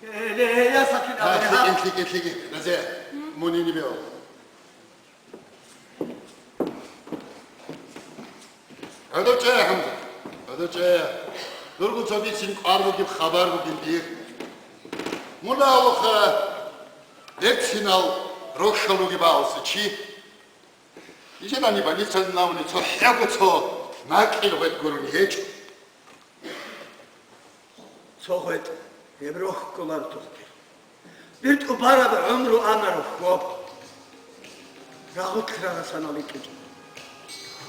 Э, ле, гьеясда кин абуни гьаб. ЛъикӀин, лъикӀин, лъикӀин. Разе, мунени бегьу. ГӀодор чӀе, ХӀамза, гӀодор чӀе. Дургун цо бицин кӀвар бугеб хабар бугин дир. Мун абуха, берцинал рохьал ругеб гьасул чи. Нижедани больницаялде нагьуни цохӀого цо накӀкӀил гъветӀ гурони гьечӀо. Цо гъветӀ, гьеб рохь кколаро тохтер. БиртӀубараб гӀумру анарухъ гьоб. Рагъулъ рагъасанал рикӀкӀинчӀо.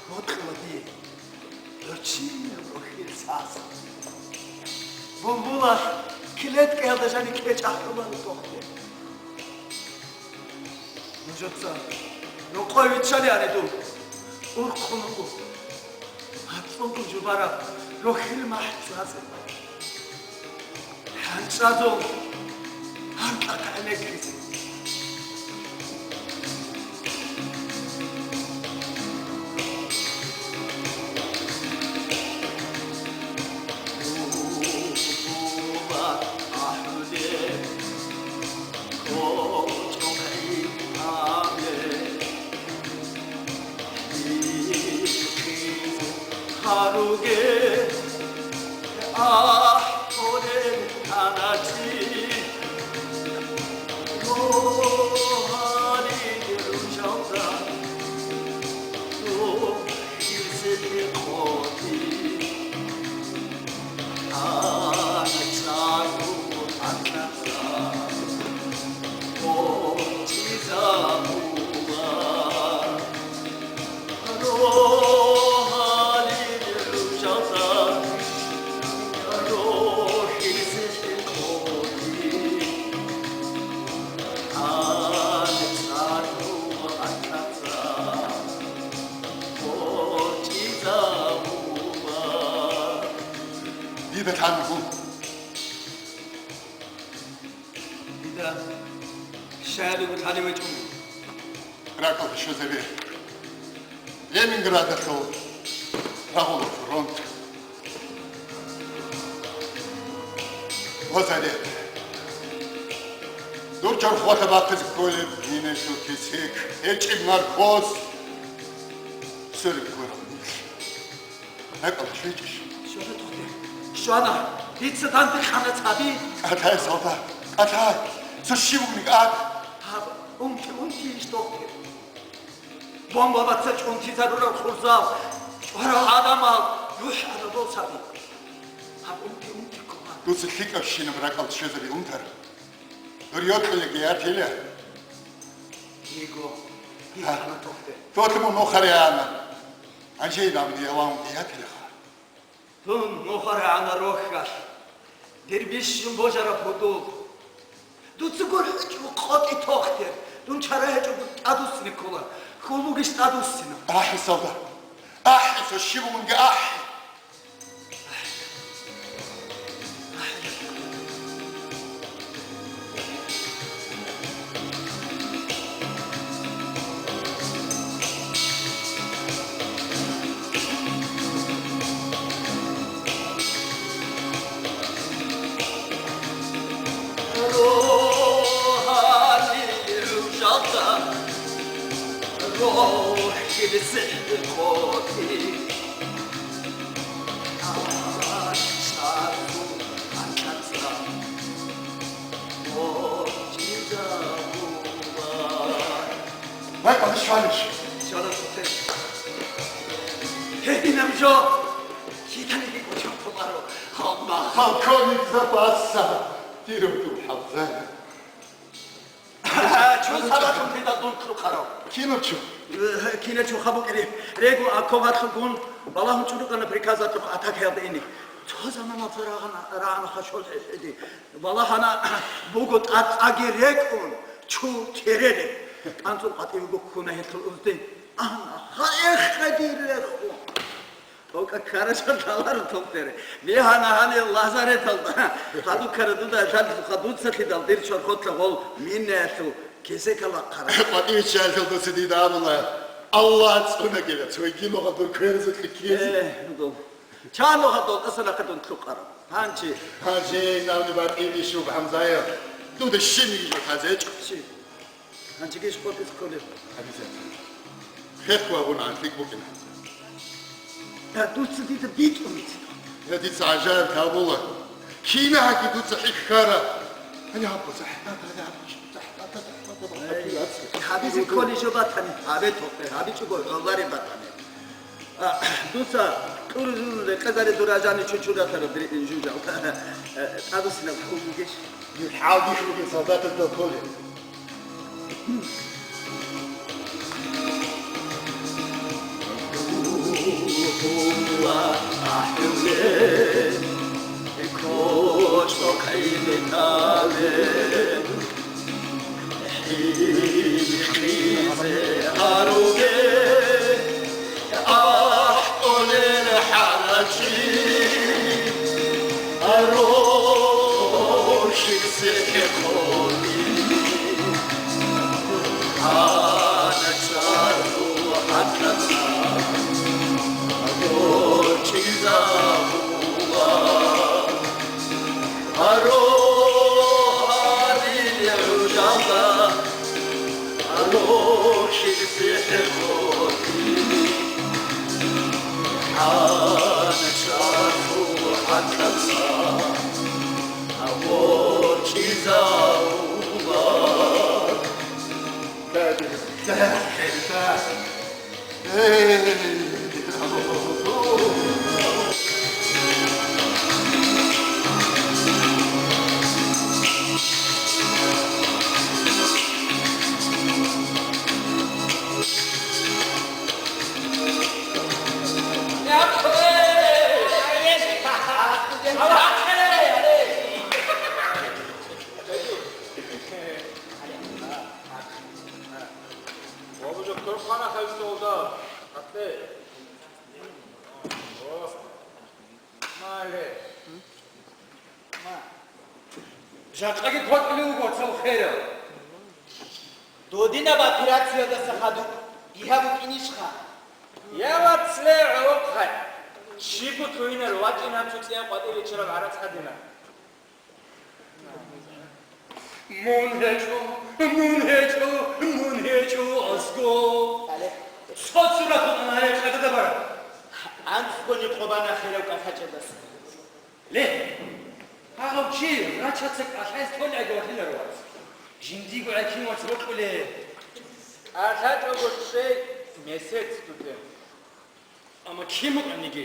Бокьула дие. Гьорчинаб рохьил сас. Бумбулалъ килеткаялда жаниб кьечӀ ахӀуларо тохтер. Нужеца рокъове виччалиани дун урхъун руго. ГьацӀулго жубараб рохьил махӀ цӀацӀи. ХӀанчӀазул гьанкьа гӀенеккизе. Щаялиго лъалев гьечӀо. РакӀалде щвезабе. Ленинградалъул рагъулаб фронт. Лазарет. Дур чорхолъа бахъизе кколеб, минаялъул кесек, гьечӀеб наркоз. Свериб кколеб. РакӀалде щвечӀищ? Щвана, тохтер. Щвана. Дица данде къана цаби. КӀалъай, солдат, кӀалъай. Цо щиб бугониги абе. Гьаб, унти, унти иш, тохтер. Бомба бацачӀунтизарурал хурзал, чӀварал гӀадамал, юхӀ гӀадабал цаби. Гьаб, унти, унти ккола. Дуца лъикӀабщинаб ракӀалде щвезаби унтар. Дур йокьилаги ятила. Йиго. Гьа. Йиго, тохтер. Тохтер, мун нухарияна. Гьанже дам диялан диятилаха. Дун нухарагӀана рохьалъ, дир бищун божараб гьудул. Дуца гурхӀичӀо къотӀи, тохтер, дун чара гьечӀого тӀадвуссине ккола, хьул бугищ тӀадвуссина? АхӀи, солдат! АхӀи, цо щиб бугониги ахӀи! Вай, къватӀи щвалищ. Щвала, тохтер. Гьединаб жо. Щитаниги кӀочон хъубаро. Хабба. Полковник запаса. Дирутул хӀалзана. Чун сабаблъун лъидал дун кьукъарав? Кинав чун? Э, кинав чун хабукӀине. Регу оковалъугун балагьун чӀурукана приказалъухъ атакаялда ине. Цо заманалда рагъана, рагӀана хашол хӀехӀеде. Балагьана буго тӀацӀаги рекӀун, чу терелеб. КӀанцӀул къватӀивего ккуна гьелъул узде. Ана, ха, эхха дир рехун. Гьока ккарачӀа лъаларо, тохтер. Бегьана гьанив лазареталда. Хадуб ккара дуда лъаллъуха, дуцалъидал дир чорхолъа гъол минаялъул кесекал вахъара. КъватӀивиччаялъул дуца дида абула, Аллагь цӀунагила, цойги нугъа дур кверзухъе ккезе. Э, гьудул. Чан нугъа долтӀаса нахъа дун кьукъараб. Гьанчи. Гьанчи, навни батӀияб иш буго, ХӀамзаев. Дуда щибниги жо лъазе гьечӀо. Щиб? Гьанчиги иш къотӀизе кколеб? Обязательно. Хехго абун гӀанлъи букӀина. Я, дуца дида битӀун бицидал. Я, дица гӀажаиб гьабула. Кинаги дуца хӀехьара. Гьале гьаб буса. Гьале гьаб буса. Гьабизе кколищ батани? Гьабе, тохтер, гьабичӀого гӀоларе батани. А, дуца кьуризул рекъезаре дура жани чучуратара дир инжужал. Э, тӀадусинаб хӀул бугеш? ХӀалбихь бугин солдатазда кколеб. Жакъаги кватӀулев вуго цо херав. Додинаб операциялдаса хадуб бигьа букӀинищха? Я, вацле, гӀолохъай! Щибго лъугьинар, вачӀина цо цӀияб къватӀибе чураб гӀарац гьадина. Мун гьечӀо, мун гьечӀо, мун гьечӀо, асго. Гьале. Цо цурахъ гьарай къагада бара. АнцӀго никъо бана херав кӀалъачӀебас. Ле, гьагъав чи рачаца кӀалъазе кколеб гьавлъиларо, вац. Жиндиго гӀекин вац бокьуле. КӀалъачӀого щвей месед, студент. Амма кин букӀаниги,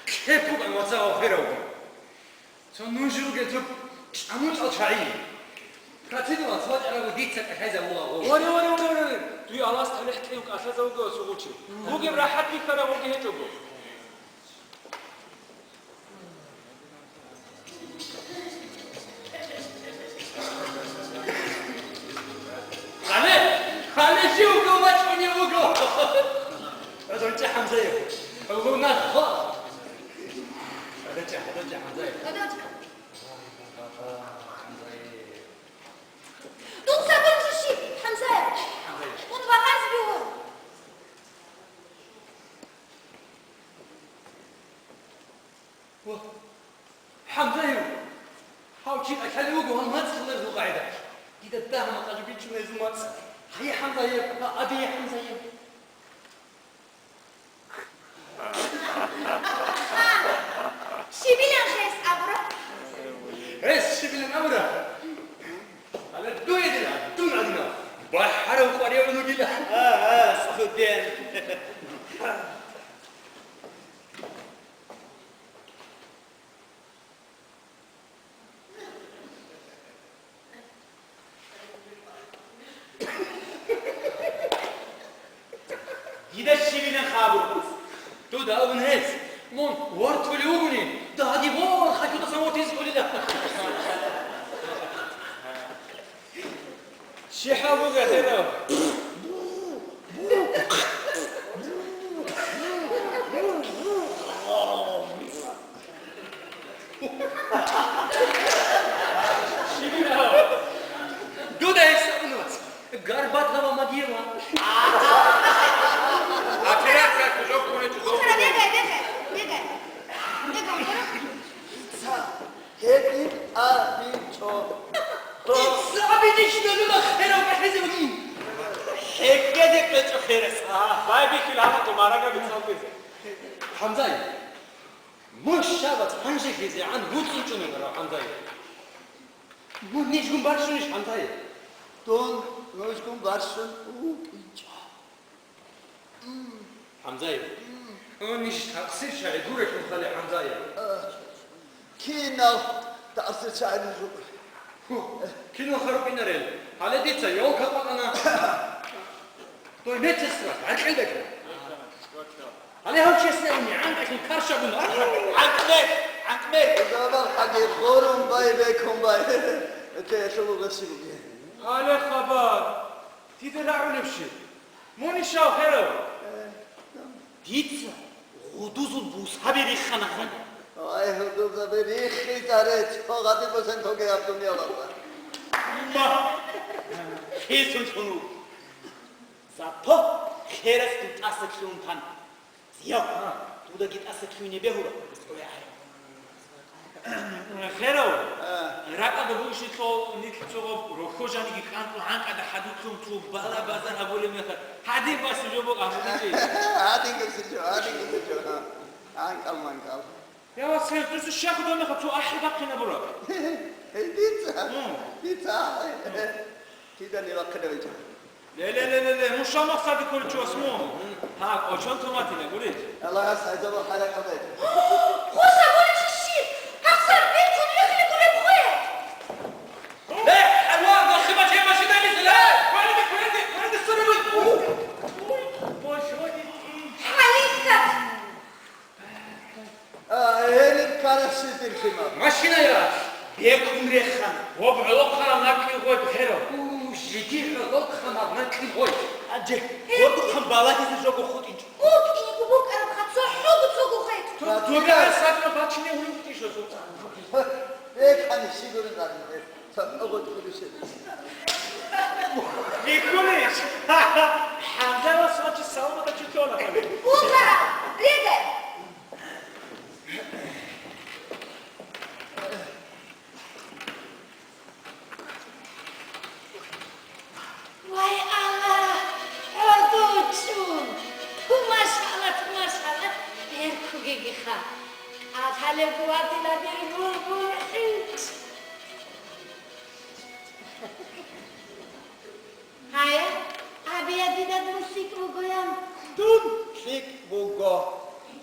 кьеб букӀан вацагъав херавго. Цо нуж ругел цо чӀамучӀал чагӀи. Процедурал цо вачӀарабго дица кӀалъайзабула гъо. Варе, варе, варе, варе! Дуе Аллагьас талихӀ кьев кӀалъазавуго цо гъучи. Бугеб рахӀат бихьараб гъоги гьечӀого. Гьале, гьале щив вуго, вачӀунев вуго? ГьанжечӀа, ХӀамзаев. Лунар хва. ГьанжечӀа, гьанжечӀа, ХӀамзаев. ХӀамзаев. Дун сабур чи щиб, ХӀамзаев? ХӀамзаев. Дун вагъазе бигьун. О, ХӀамзаев! Гьав чи кӀалъалев вуго гьав мацӀ хиларзул къагӀида. Дида дагьа-макъа жо бичӀчӀуна гьезул мацӀ. Гьайе, ХӀамзаев, ва абе, ХӀамзаев! Щибилан гьес абура? Гьес щибилан абура? Гьале дуе дила, дун гӀадинав. БахӀарав къваригӀун вугила. А, а, студент. Дида щибилан хабураб. Дуда абун гьес, мун вортулев вугони, дагьаги вор хачудасан вортизе кколила. Щи хӀал буго, херав? Щибилан? Дуда гьес абун вац. Горбатова Мадьева. Операция кужок куне чӀужок. Бегай, бегай, бегай. Бегай, бегай. Гьедин абичӀо. Дица абидищ, дуда херав кӀалъизе вугин. ХӀеккезе кьечӀо херас. Байбихьил гьабун, марага бицалкизе. ХӀамзай, мун щай вац гьанже хезегӀан вуцӀцӀун чӀунеб гьарав, ХӀамзай? Мун нижгун барщунищ, ХӀамзай? Дун нужгун барщун вукӀинчӀо. ХӀамзаев. О, ниж такъсир чагӀи гурелъул хали, ХӀамзаев. Кинал такъсир чагӀи рукӀуна? Ху, кинал харукъинарел? Гьале дица ёлка къватӀана. Дой медсестра, гӀанкӀилбек. Гьале гьав чесне уни, гӀанкӀилъун каршагун. ГӀанкӀмер, гӀанкӀмер. Забал хӀаги гъурун бай, бекун бай. Те лъугьа гъосси буги. Гьале хабар. Дида рагӀулеб щиб? Мун ишав херав? Дица гъудузул бусаби риххана хъан. Ай, гъудузаби риххизаре, цо гъади босен тоге гьаб дуниялалда. Ма! Хисун хунув! Зато херас дун тӀаса кьун тан. Зияв, дудаги тӀаса кьуйне бегьура. Херав, ракӀалда бугищилъул нилъ цо гъаб рохьо жаниги кӀантӀун гӀанкӀада хӀадуцун цо бала-базар гьабулеб мехалъ, гьадин баси жо букӀа гьабуличи. Гьадин гуси жо, гьадин гуси жо. ГӀанкӀал-манкӀал. Я, ва сер, дуца щай худа мехалъ цо ахӀи бахъинабура? Дица? Мм. Дица ахӀи. Кидани бахъинабичӀо. Ле, ле, ле, ле, ле, муша махсади кколичӀос мун. Гьа, кӀочон томатине, гурищ. Аллагьас гьайзабал хӀаракь гьабе. Хуса гурищ щиб? ГьабсагӀат бихъун ихли гуреб хъуе. Ле, хӀайван, нахъе баче машина гьезила. Квариде, квариде, квариде, сура буй. ХӀалихьат. А, гьениб ккараб щиб дир лъимал? Машиная бекун рехана. Гъоб гӀолохъанаб накӀкӀин гъой бхӀерав. У, жеги гӀолохъанаб накӀкӀин гъой. Аде, гъодухъан балагьизе жого хутӀинчӀо. БукӀинго букӀарабха, цохӀого цого хвечӀо. Дугара садна бачине гьуниб тӀишо соца. Э, кани щиб гурин гъадин гьес? Цо-, огъо чӀулищ гьес. Михьулищ! ХӀамзаевас вачи саламатаб чи лъугьана хъали. Утара! Риде! Вай, Аллагь, гӀодов чӀун! Ту, машалла, ту, машалла, беркугегиха. Ахалеб ватила дир булбул хӀинчӀ. Гьая, абея дида дун лъикӀ бугоян. Дун лъикӀ буго.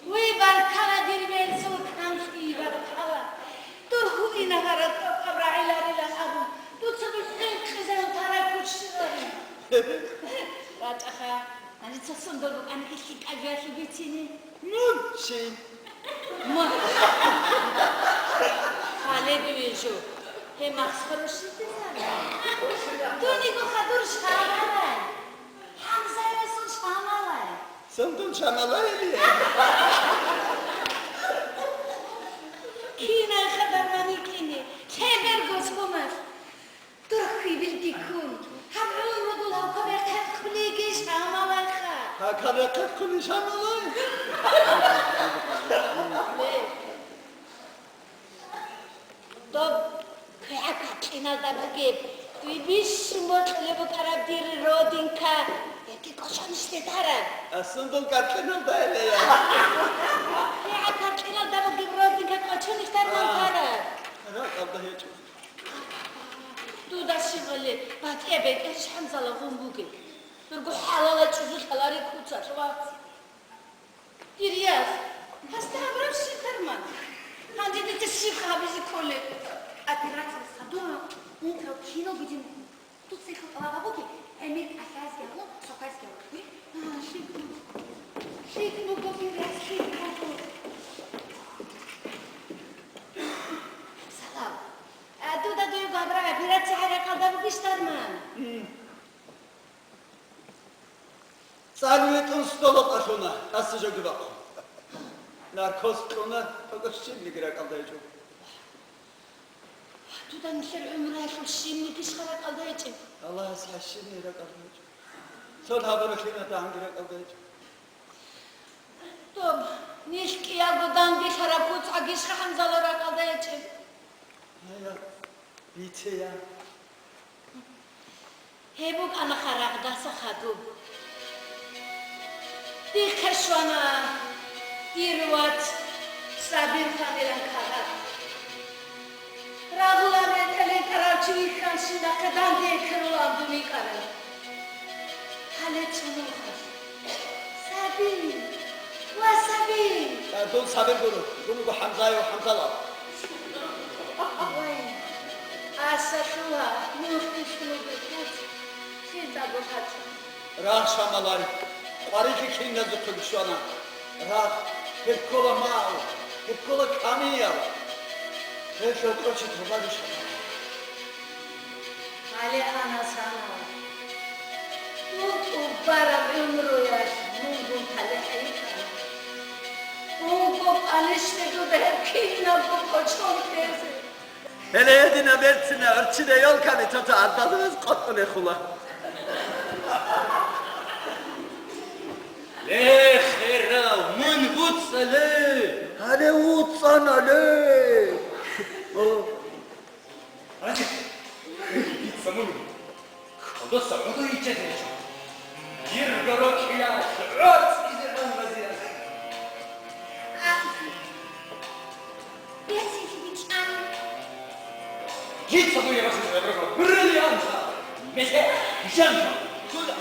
Вай, баркала, дир мерзул канлъи, баркала. Дур гьуинагьарал тӀокӀаб рагӀиларилан абун, дуца духӀин кьезарун тарай куччилари. РачӀаха, гьаница сундул букӀана илъи кӀажалъи бицине? Мун чи? Мун. Хале дуе жо. Гьеб махсаро щиб бизана? Дуниго хадур шамалай. ХӀамзаевасул шамалай. Сундул шамалайилия? Кинай хадур мани кини, лъеберго сумалъ. Дур хьибилги ккун, гьаб гӀумру дул гьаб кабехъе хъулигищ гьамалайха? Гьаб кабехъе хъулищ гьамалай? Доб квегӀаб каркьиналда бугеб, дуе бищун бокьулеб букӀараб дир родинка, гьебги кӀочонищ дедара? Асундул каркьиналда гьелея. КвегӀаб каркьиналда бугеб родинка кӀочонищ дарман тараб? Ракьалда гьечӀо. Дуда щибали батӀияб бетӀер ХӀамзалагъун бугеб. Дурго хӀалалай чӀужу лъаларел куцалъ вац. Дир яс, гьасда гьабураб щиб дарман? Гьанже дица щиб гьабизе кколеб? Операция садура, унтра кино будем. Тут цеху тӀалаб бугеб, гӀемер кӀалъазги гьабун, сокайзги гьабун. А, лъикӀ буго. ЛъикӀ буго, дир яс, лъикӀ буго. Салам. А, дуда дуе габра операция гьаракьалда бугищ дарман? ЦӀар витӀун столалда кьуна, тӀаса жоги бахъун. Наркоз кьуна, тӀокӀаб щибниги ракӀалда гьечӀо. Дуда нилъер гӀумруялъул щибнигищха ракӀалда гьечӀеб? Аллагьас гьаб щибни ракӀалда гьечӀо. Цо гьабуралъина дагьанги ракӀалда гьечӀо. Доб, нилъ кӀиялго дандилъараб куцӀагищха ХӀамзала ракӀалда гьечӀеб? Гьая, бицея. Гьеб букӀана харагъдаса хадуб. Дихъе щвана дир вац Сабир фамилиялъ кагъат. Рагъулаб ретӀел рекӀарав чи вихьанщинахъе данде ккарулаан дун йикӀарай. Гьале цо нухалъ. Сабир! Ва Сабир! А, дун Сабир гуро, дун вуго ХӀамзаев ХӀамзала. Вай, асалъула, нухги лъугьун буго, лъидаго гьачӀун. Рагъ, Шамалай, къварилъи киназухъе бищвана. Рагъ, гьеб ккола магӀу, гьеб ккола камиял. Гьелъул кӀочи товарищ. Гьале, Анас, Анас, дун тӀубараб гӀумруялъ мун дун талихӀ гьайикӀана. Унго къанишде дуда гьеб кинабго кӀочон тезе. Гьеле гьединаб берцина гӀурччида ёлкаби цо-цо гӀададабаз къотӀунехула. Ле, херав, мун вуцӀцӀале! Гьале вуцӀцӀанале! О. Гьанже, дица мун кодоса гӀодо йиччазе гьечӀо. Дир горокӀиялъ гӀорцӀизе гӀун вазирас. Берцинлъи бичӀчӀани. Дица дуе василъи гӀеброго бриллианта, месе, жанта, суда.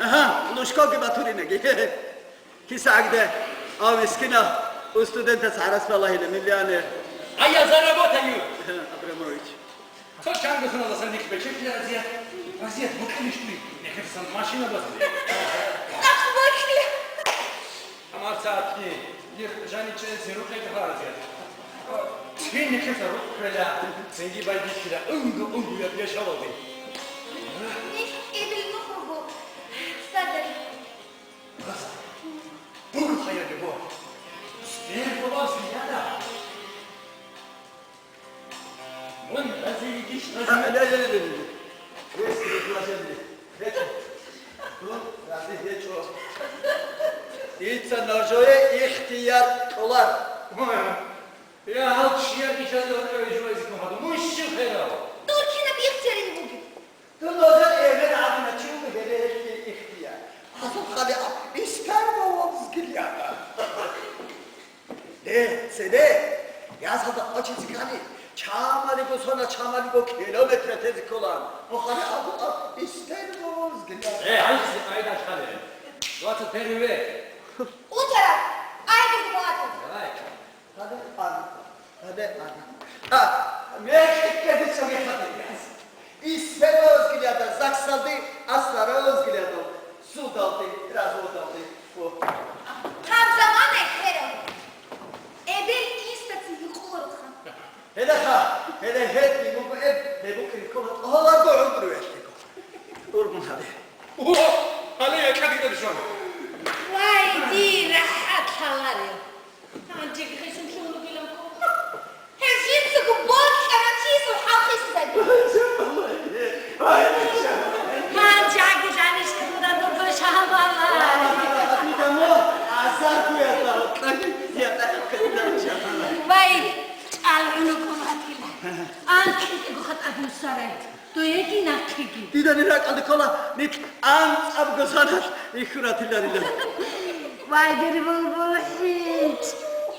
Ага, лушкоги батуринаги. Киса гӀагде, ав мискина, у студентас гӀарас балагьила, миллионер. А я заработаю! Абрамович. Цо чанго соналдасан нилъ бечелъила разият. Разият букӀинищ дуе? Нехерсан машина басулеб. Нахъ бокьи! Амарца атни, дир жаничӀел зирукъе гьаразият. Цин нехерса рукъ кквела, цинги байдихьила, унго-унгояб яшавалде. Нилъ эбел нухъ руго, садари. Буго хая любовь. Сбер была взгляда. Вон, разилигищ, а, разили-, не, не, не, не. Весь предложение. ГьечӀо. Дун разилъ гьечӀо. Дица нужее ихтияр кьолар. Я, гьал чияр ишазе гьоркьове жугьазе ккун гьадун. Мун щив херав? Дур кинаб ихтияр бугеб? Дун нужер эбел гӀадина чи вуго гьеле гьелъие ихтияр. Гьазул хъали аб, истер ва вовзги лъада. Де, цебе, ясалда къвачизе ккани, чамалиго сона, чамалиго километр тезе кколан. Нухале абу-, аб-, истер вовзги лъада. Э, гьанже къайда хъали. Двадцать первый век. Утара, айдур муатар. Давай. Гьабе ана. Гьабе ана. А, мехиккаде цоги хатиргаз. Исферозгилиада ЗАГСалде, асферозгилиада судалде, разводалде. О. Гьаб замана хӀерав. Эбел инстацин гьикъулароха. Гьелеха, гьеле гьедин буго эб, гьеб букӀин ккола, гьаларго гӀумру гьелъего. Ургъун гьабе. О, гьале якӀа дида бишвана. Вай, дир рахӀат лъаларев. Гьанжеги гьесулъун ругилан ккола. Гьев жинцаго бокьарав чиясул хӀалхисезаби. Гьанже гьагу жаниш ккула дуго шагьабала. Вай, чӀал гӀунукъун ватила. АнкьитӀего хатӀа бусарай. Дойги нахъеги. Дидани ракӀалде ккола, нилъ анцӀабго саналъ ихьуратиларила. Вай, дир булбулхӀинчӀ!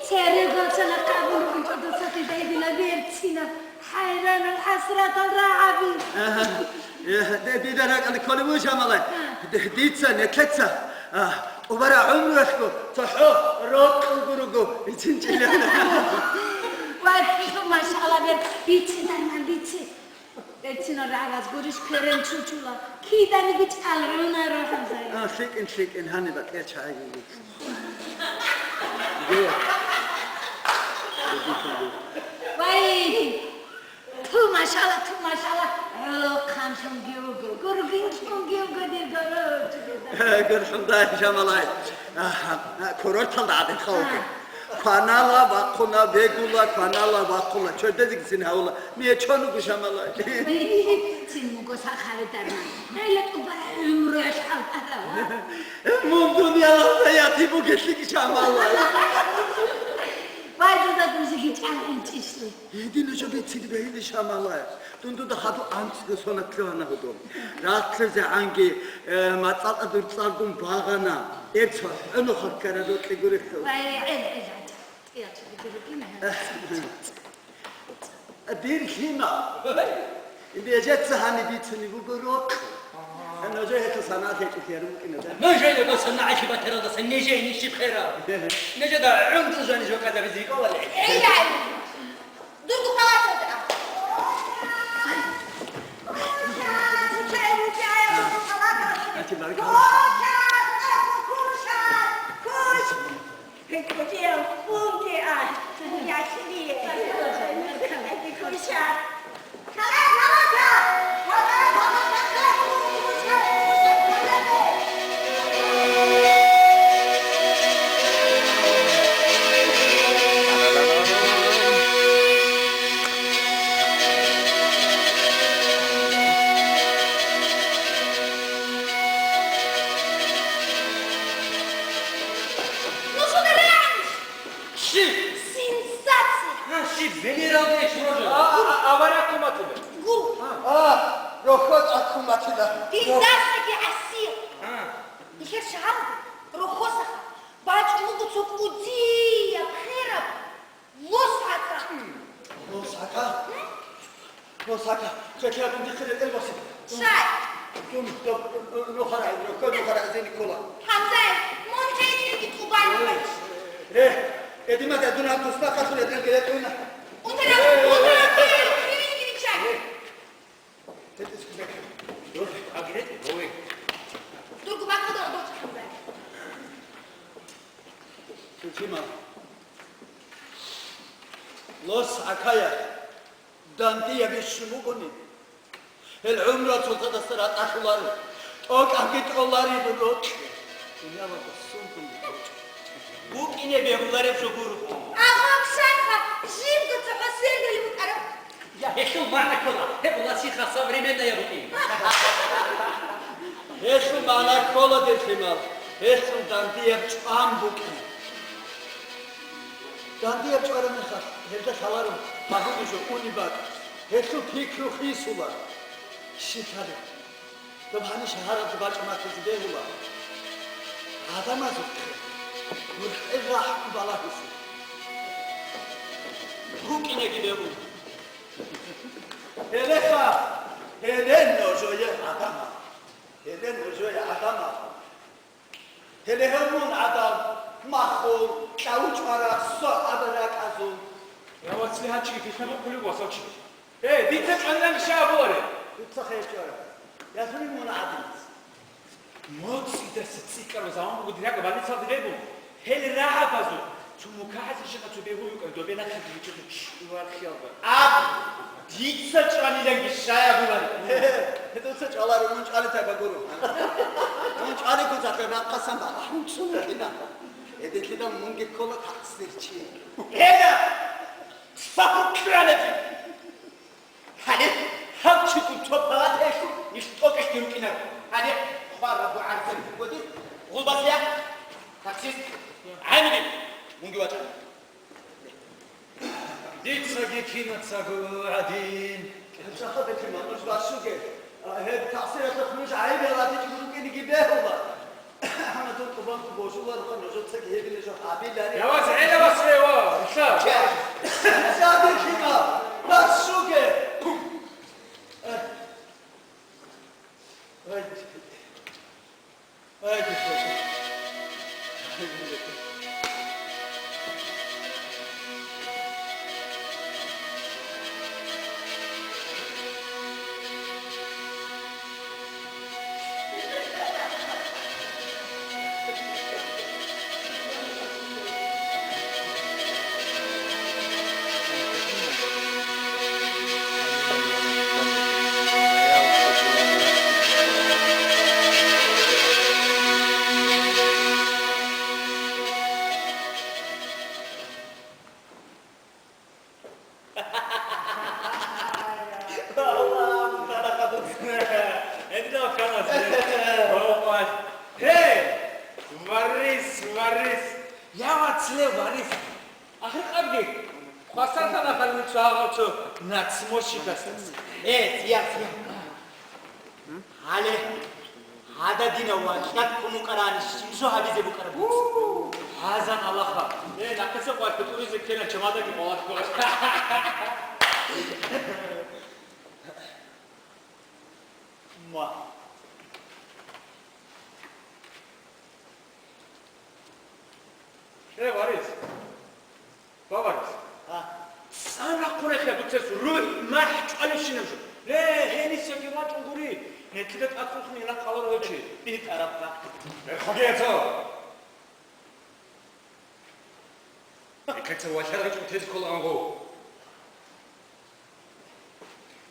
Церего цана къабул кунчӀо дуца дида дила берцина, хӀайранал хӀасратал рагӀаби. Агьа. Э, де-, дида ракӀалде кколеб буго, Шамалай. А. Ди-, дица, нилъеца, а, тӀубараб гӀумруялъго цохӀо рокьулго руго, бицинчӀила. Вай, машалла, бер-, бицин, дарман, бицин. Эцина рагӀаз гурищ перен чучула, киданиги чӀалгӀунаро гьанзай. А, лъикӀин, лъикӀин, гьаниб батӀиячагӀи. Вай! Ту, машалла, ту, машалла, гӀолохъанлъунги вуго, гургинлъунги вуго, дир гуру. Гурхъундай, Шамалай. Курорталда гӀадин хавги. Кванала вахъуна, бегула, кванала вахъула, чордезегицин гьавула, мие чон вуго, Шамалай. Цин вуго сахари дарман. Гьеле тӀубара гӀумруялъ хӀалтӀарала. Мун дуниялалда ятим бугелъиги, Шамалай. Вай, дуда дузиги чӀалгӀинчӀищли. Гьедин нуж бицине бегьилищ, Шамалай. Дун дуда хадуб анцӀго соналъ лъугьана гьудул. РалъизегӀанги, э, мацӀалда дур цӀалгун багъана. Гьеб цо гӀунухъа ккараб рокьи гурелъул. Вай, гӀел, гӀел, гӀел. ТӀиячӀ, гьедин рукӀина, гьел. Дир лъимал. Нижеца гьаниб бицунеб буго рокь. Нужее гьелъул санагӀ гьечӀолъи гьарун букӀина, да? Нужее гьеб санагӀалъи батаралдаса нижее ниж щиб херав? Нижеда гӀундул жанив жо кӀадабизе кӀоларел. Эй, ай! Дурго палаталда а. Гьанчи баркала. Куша! Куша! Куш! Кучияв, кунги ай! Я чили! Эти куша! Ну что ты ранишь? Щиб? Сенсация! А, щиб, венералдейищ рожа? А, а, авария куматила. Гу. А, рохо цӀакуматила. Илдасаги гӀасир. А. Нилъер шагьаралда рохосаха бачӀун буго цо кӀудияб хераб лос гӀака. Лос гӀака? М? Лос гӀака, хъеклъи гьабун дихъе ретӀел босин. Щай? Дун, дун, дун, нухара, нухара зени ккола. Гьанже, мун гьечӀинги тӀубан. Ре, эдимада дун гьаб тусна хасун ретӀелги ретӀуна. Утара, утара, хиринги ричай. Ре. Дургу бакъуда удочӀ, Гьанже. Султима. Лос гӀакая. Дандияб иш щиб бугони, гьел гӀумру цоцадаса ратӀалъуларо, тӀокӀабги тӀолари рокьи. Дуниялалда сундул букӀине бегьулареб жо гуро. Агъоб шайха, жибго цохӀо сергали букӀараб. Я, гьелъул магӀна ккола, гьеб ласиха современная букӀин. Гьелъул магӀна ккола, дир лъимал, гьелъул дандияб чӀван букӀин. Дандияб чӀвараб мехалъ, гьелда лъаларо гьагуби жо уни бакӀ, гьелъул пикру хисула. Щиб лъалеб? Доб гьаниб шагьаралда бачӀун батизе бегьула гӀадамазухъе гурхӀел рахӀ балагьизе. БукӀинеги бегьула. Гьелеха, гьеле нужее гӀадамал. Гьеле нужее гӀадамал. Гьеле гьев мун гӀадав, маххул, кьавучӀвараб, согӀаб ракӀазул. Я вацлихӀанчи, питна букӀулеб васав чи. Гьей, дица чӀванилан щай абулареб? Дуца хер чӀвара. Язуни мун гӀадинас. МоцӀидаса цӀикӀкӀараб заман буго дирага больницалде бегун. Гьел рагӀабазул цо мукагӀазе щвана цо бегьул рукӀа, добе нахъе дигичӀого чӀвар хиялда. Аб! Дица чӀваниланги щай абулареб? Гье, гье, дуца чӀваларо, мун чӀвали така гуро. Мун чӀвалиго цалъа рахъасан бахӀун цун кина. Гьединлъидал мунги ккола такъсирчи. Гьеда! Сабур кьуранати! Гьале гьав чи гун цо палатаялъул нилъ тӀокӀалъги рукӀинар. Гьале хварабго гӀарзаби бугоди, гъулбазея, таксист, гӀайнуги, мунги вачӀана. Дицаги кинацаго гӀадин. Гьеб жахъа бетима, нуж башуге. Гьеб такъсиралъухъ нуж гӀайиб гьаладичӀого рукӀинеги бегьула. Амма дун тӀубанго божуларо, нужецаги гьебилеб жо гьабилари. Я вас гӀела вас рева, Ислам. Жабикима, башуге. Ай. Ай. Гьей, варис, варис! Я вацле варис! Ахир къабги, хвасарлъана халмуца гьав цо нацмощикасдаса. Э, я, я. Гьале, гьада динав ва кьад кумукъарани щиб жо гьабизе букӀараб буц? Гьазан Аллаха. Э, нахъеса къваркье тӀуризе ккела, чамадаги къвалакъ. Ма. Э, варис. Ва варис. А? Цан рахъурехъе дуцес рухӀ, махӀ чӀвалищинаб жо. Ле, гьенисаги вачӀун гури. Гьелъида тӀад хухни гьелан къалура гьев чи. БитӀараб ха. Э, хоге цо. Гьелъица валъарагъичӀун тез ккола ангъу.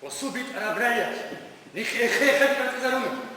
Расул битӀараб рая, нихъ эхе-эхе битӀарцӀизарун.